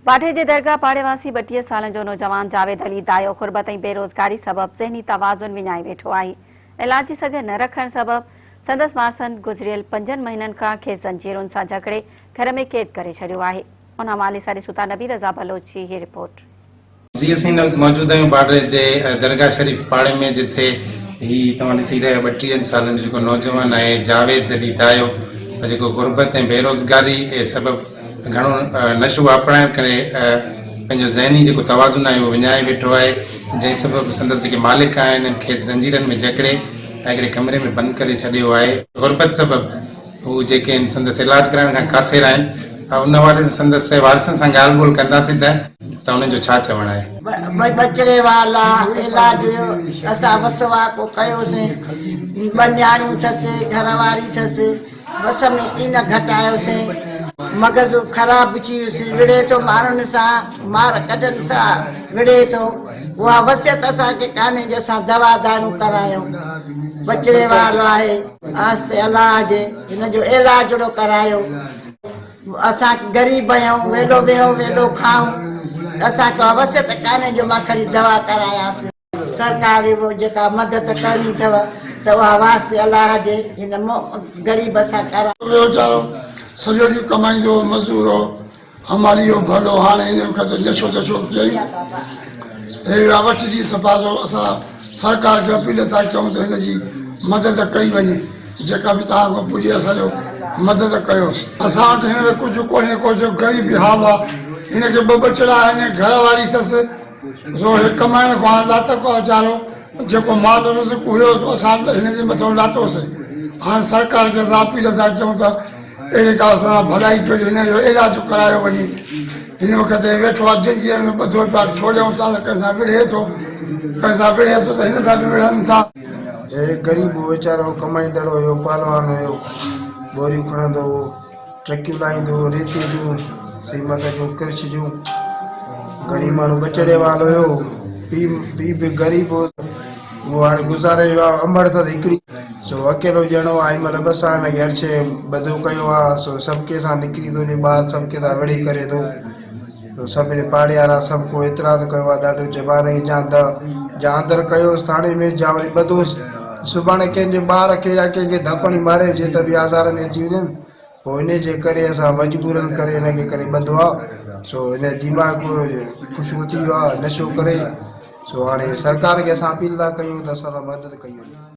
واڍي جي درگاهه پاڙي واسي 32 سالن جو نوجوان جاويد علي دايو غربت ۽ بيروزگاري سبب ذهني توازن وڃائي ويٺو آهي. علاج جي سگهه نه رکڻ سبب سندس وارثن گذريل پنجن مهينن کان کيس زنجيرن سان جڪڙي گهر ۾ قيد ڪري ڇڏيو آهي. ان حوالي سان ڏسون ٿا نبي رضا بلوچ جي هي رپورٽ. جي اسين هن وقت موجود آهيون باڊهه جي درگاهه شريف پاڙي ۾ جتي هي توهان ڏسي رهيا آهيو 32 سالن جو جيڪو نوجوان آهي جاويد علي دايو جيڪو غربت ۽ بيروزگاري سبب گهڻو نشو واپرائڻ ڪري پنهنجو ذهني جيڪو توازن آهي اهو وڃائي ويٺو آهي جنهن سبب سندس جيڪي مالڪ آهن کيس زنجيرن ۾ جڪڙي هڪڙي ڪمري ۾ بند ڪري ڇڏيو آهي غربت سبب هو جيڪي آهن سندس علاج ڪرائڻ کان قاصر آهن ان حوالي سان سندس وارثن سان ڳالهه ٻولهه ڪنداسين ته ته انهن جو ڇا چوڻ آهي. ٻچڙي والا علاج اسان وس واڪو ڪيوسين ٻه نياڻيون ٿس گهر واري ٿس وس ۾ ڪين گهٽايوسين مغز خراب ٿي ويس وڙهي ٿو ماڻهن سان مار ڪڍن ٿا وڙهي ٿو اها وصيت اسان کي ڪانهي جو اسان دوا دارون ڪرايون ٻچڙي وارو آهي. آستي الله جي هن جو علاجڙو ڪرايو. اسان غريب آهيون، ويلو ويهون ويلو کائون، اسان کي اها وصيت ڪانهي جو مان کڻي دوا ڪرايانس. سرڪار جيڪا مدد ڪرڻي اٿو ته اها واسطي الله جي هن غريب سان ڪرايو. ويچارو سڄو ڏينهن ڪمائيندو هو، مزدور هو. هماري اهو ڀلو هاڻي هن وقت نشو تشو ڪيائين هي ويا وٺجي سپا سو اسان سرڪار کي اپيل ٿا ڪيون ته هن جي مدد ڪئي وڃي جيڪا به توهان کان پڄي اسان جو مدد ڪيوس. اسان وٽ هينئر ڪجهه ڪونهي ڪو جو غريبي حال آ هن کي ٻه ٻچڙا آهن گهر واري اٿس سو هي ڪمائڻ کان هاڻ لاتڪ آ ويچارو جيڪو مال رزق هيو سو اسان هن جي مٿو لاتوسين هاڻ سرڪار کي اسان اپيل ٿا ڪيون ته اهڙي ڪا سان ڀلائي ڪيو جو هن جو علاج ڪرايو وڃي. هن وقت هي ويٺو آهي جنجيرن ۾ ٻڌو پيو آهي ڇوڙيائونس ٿا ته ڪنهن سان وڙهي ٿو، ڪنهن سان وڙهي ٿو ته هن سان به وڙهن ٿا. هي غريب هو ويچارو ڪمائيندڙ هيو پهلوان هيو ٻوريون کڻندو هو ٽرڪيون لاهيندو هو ريتي جون سيمٽ جون ڪرش جون غريب ماڻهو ٻچڙي وال هيو پيء پيء به غريب هو اهو هاڻي گذاري ويو آهي امڙ اٿس هڪڙي سو اڪيلو ڄڻو آهي هن مهل ٻه سال هن کي هر شيء ٻڌو ڪيو آهي سو سڀ ڪنهن سان نڪري ٿو وڃي ٻاهر سڀ ڪنهن سان وڙهي ڪري ٿو سو سڀني پاڙي وارا سڀ ڪو اعتراض ڪيو آهي ڏاڍو زبان کي جا ته جا اندر ڪيوس ٿاڻي ۾ جا وري ٻڌوس سڀاڻي ڪنهن جي ٻار کي يا ڪنهن کي ڌڪ هڻي ماري وجهي ته به آزار ۾ اچي وڃن پوء انهي جي ڪري اسان مجبورن ڪري هن کي ڪري ٻڌو آهي سو هن جو دماغ خوشبو ٿي ويو آهي نشو ڪري سو هاڻي سرڪار کي اسان اپيل ٿا ڪيون ته اسان سان مدد ڪئي وڃي.